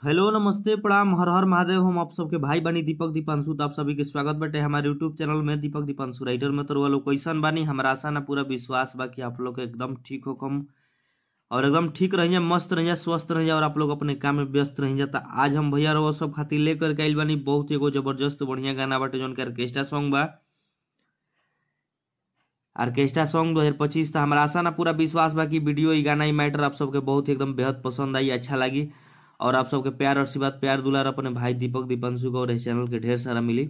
Hello नमस्ते प्रणाम हर हर महादेव। हम आप सबके भाई बानी दीपक दीपांशु। तो आप सभी के स्वागत बाटे हमारे यूट्यूब चैनल में दीपक दीपांशु राइटर में। तो लोग कैसन बानी, हमारा आशा ना पूरा विश्वास बा कि आप लोग एकदम ठीक हो कम और एकदम ठीक रहिए, मस्त रहिए, स्वस्थ रहिए और आप लोग अपने काम में व्यस्त रहिए। तो आज हम भैया रहो सब खातिर लेकर के आइल बानी बहुत एगो जबरदस्त बढ़िया गाना बाटे जौन के ऑर्केस्ट्रा सॉन्ग बा, ऑर्केस्ट्रा सॉन्ग 2025। तो हमारा आशा ना पूरा विश्वास बा कि वीडियो ई गाना ई मैटर आप सबके बहुत एकदम बेहद पसंद आई, अच्छा लगी और आप सबके प्यार और आशीर्वाद प्यार दुलार अपने भाई दीपक दीपांशु को और इस चैनल के ढेर सारा मिली।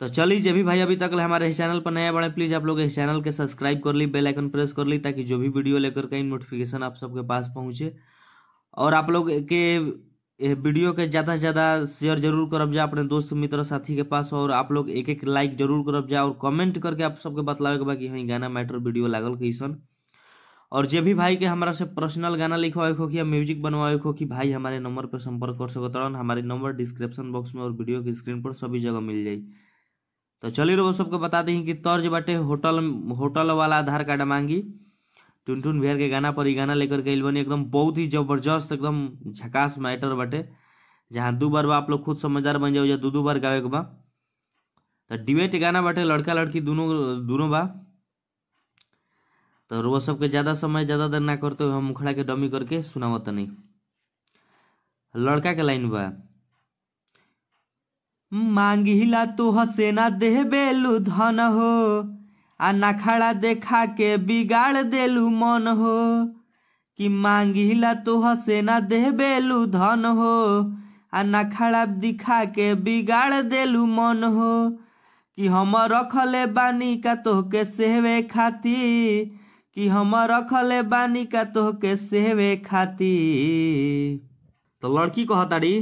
तो चलिए जब भी भाई अभी तक हमारे इस चैनल पर नया बने प्लीज़ आप लोग इस चैनल के सब्सक्राइब कर ली, बेल आइकन प्रेस कर ली ताकि जो भी वीडियो लेकर कहीं नोटिफिकेशन आप सबके पास पहुँचे। और आप लोग के वीडियो के ज़्यादा से ज़्यादा शेयर जरूर करब जा अपने दोस्त मित्र साथी के पास और आप लोग एक एक लाइक जरूर करब जा और कमेंट करके आप सबके बतलावे के बा कि हाँ गाना मैटर वीडियो लागल कैसन। और जे भी भाई के हमारा से पर्सनल गाना लिखवावे हो कि या म्यूजिक बनवावे हो कि भाई हमारे नंबर पर संपर्क कर सकत रहन। हमारे नंबर डिस्क्रिप्शन बॉक्स में और वीडियो के स्क्रीन पर सभी जगह मिल जाई। तो चलिए वो सबके बता दी कि तर्ज बाटे होटल वाला आधार कार्ड मांगी टुनटुन भैया के गाना पर ई गाना लेकर के आइल बनी। एकदम बहुत ही जबरदस्त एकदम झकास मैटर बाटे जहाँ दो बार बा आप लोग खुद समझदार बन जाओ, दो दो बार गावे के बा। तो डिबेट गाना बाटे, लड़का लड़की दोनों दोनों बा। तो वो सबके ज़्यादा समय ज़्यादा देर ना करते हुए हम मुखड़ा के डमी करके सुनावत नहीं। लड़का के लाइन बा, मांगिला तो हसेना देबेलु धन हो आ नखड़ा देखा के बिगाड़ देलु मन हो। कि मांगिला तो हसेना देबेलु धन हो आ नखड़ा दिखा के बिगाड़ देलु मन हो। कि हम रखले बानी का तोहके सेवे खाती, कि हम रखले बानी का तोहके सेवे खाती। तो लड़की कहताड़ी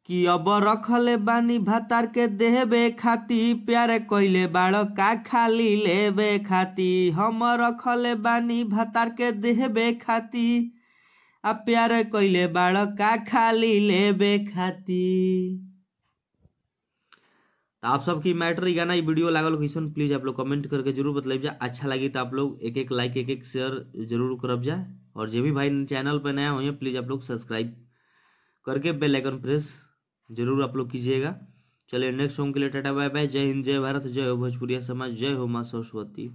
कि अब रखले बानी भातार के देहबे खाती, प्यार कइले बाड़ का खाली लेबे खाती। हम रखले बानी भातार के देहबे खाती आ प्यार कइले बाड़ का खाली लेबे खाती। तो आप सबकी मैटर ई गाना ई वीडियो लागल कैसन प्लीज़ आप लोग कमेंट करके जरूर बतलाइब जा। अच्छा लगी तो आप लोग एक एक लाइक एक एक शेयर जरूर करब जा। और जो भी भाई चैनल पर नया हो प्लीज़ आप लोग सब्सक्राइब करके बेल आइकन प्रेस जरूर आप लोग कीजिएगा। चलिए नेक्स्ट सॉन्ग के लिए टाटा बाय बाय। जय हिंद, जय भारत, जय हो भोजपुरिया समाज, जय हो माँ सरस्वती।